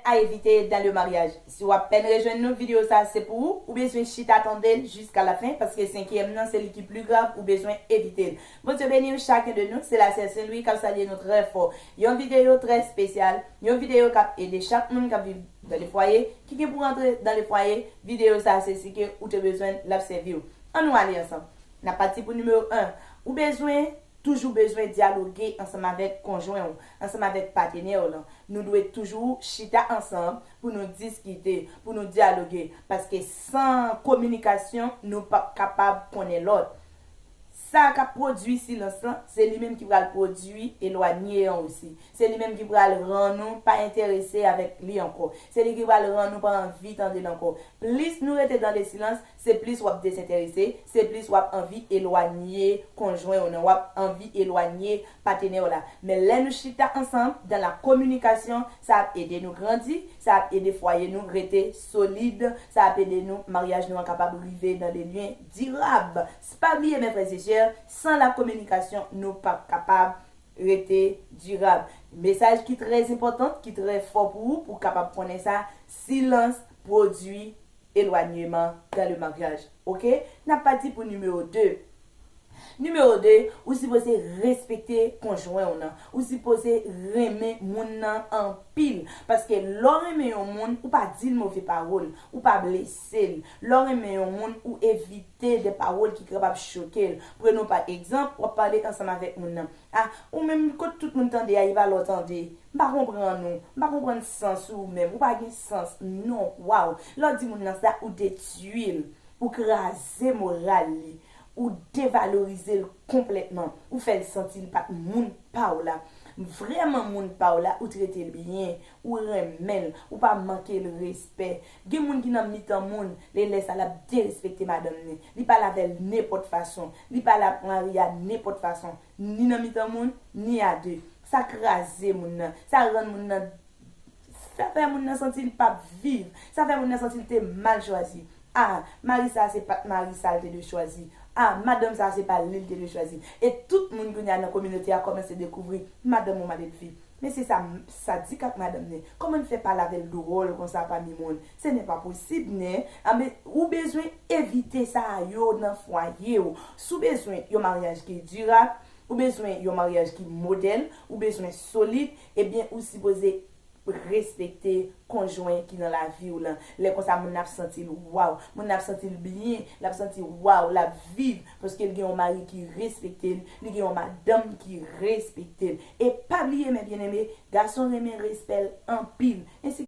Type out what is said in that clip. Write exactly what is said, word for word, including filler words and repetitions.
À éviter dans le mariage. Si w ap pèn rejwenn nou, videyo sa se pou ou. Ou bezwen chita tande l jiska la fen, paske senkyèm nan se li ki pli grav, ou bezwen evite l. Bondye beni w, chacun de nous, se la sè Sen Lwi k ap salye nou trè fò. Yon videyo trè espesyal, yon videyo k ap ede chak moun k ap viv dans le foyer, ki gen pou rantre dans le foyer. Videyo sa se si ke ou te bezwen l, l ap sèvi w. Ann nou ale ansanm. N ap pati pou nimewo en. Ou bezwen toujou bezwen dyaloge ansanm avèk konjwen w, ansanm avèk patenè w lan. Nou dwe toujou chita ansanm pou nou diskite, pou nou dyaloge, paske san kominikasyon, nou p ap kapab konnen lòt. Sa k ap pwodui silans lan, se li menm ki pral pwodui elwanye an osi. Se li menm ki pral rann nou pa enterese avèk li ankò. Se li ki pral rann nou pa anvi tande l ankò. Plis nou rete dans le silence, se plis w ap dezenterese, se plis w ap anvi elwanye konjwen w nan, w ap anvi elwanye patenè w la. Men lè nou chita ansanm, dans la communication, sa ap ede nou grandi, sa ap ede fwaye nou rete solid, sa ap ede nou, maryaj nou an kapab rive dans des liens durables. Pa bliye, mes frères et sœurs, sans la communication, nou p ap kapab rete dirab. Mesaj ki trè enpòtan, ki trè fò pou ou, pou w kapab konnen sa, silans pwodui elwanyman dans le mariage. Oke? N ap pati pou nimewo de. Nimewo de, ou sipoze respekte konjwen w nan. Ou sipoze renmen moun nan anpil. Paske lè w renmen yon moun, ou pa di l move pawòl, ou pa blese l. Lè w renmen yon moun, ou evite de pawòl ki kapab choke l. Prenons pa egzanp, w ap pale ansanm avèk moun nan. A, ou menm, kot tout moun tande a, e pa lè w tande. M pa konprann ou. M pa konprann sans ou menm. Ou pa gen sans. Non, waw. Lè w di moun nan sa, ou detwi l. Ou kraze moral li. Ou devalorize l konplètman. Ou fè l santi l pa t moun pa w la. Vrèman moun pa w la, ou trete l byen. Ou renmen l. Ou pa manke l respè. Gen moun ki nan mitan moun, lè, lè sa l ap derespekte madanm li. Li pale avè l nenpòt fason. Li pale ak mari a nenpòt fason. Ni nan mitan moun, ni a de. Sa kraze moun nan. Sa rann moun nan, sa fè moun nan santi l p ap viv. Sa fè moun nan santi l te mal chwazi. A, mari sa se pa t mari sa l te dwe chwazi. A, madanm sa se pa li l te dwe chwazi. E tout moun kounye a nan kominote a kòmanse dekouvri madanm ou mal elve. Men se sa, sa di k ak madanm li. Kòman l fè pale avè l dwòl konsa pami moun? Ce n'est pas possible, nen. Anben, ou bezwen evite sa yo nan fwaye w. Si w bezwen yon maryaj ki dirab, ou bezwen yon maryaj ki modèl, ou bezwen solid, ebyen, ou sipoze respekte konjwen ki nan lavi w lan. Lè konsa, moun nan ap santi l waw, moun nan ap santi l byen, l ap santi waw, l ap viv, paske l gen yon mari ki respekte l, li gen yon madanm ki respekte l. E pa bliye, mes bien-aimés, gason renmen respè l anpil, ensi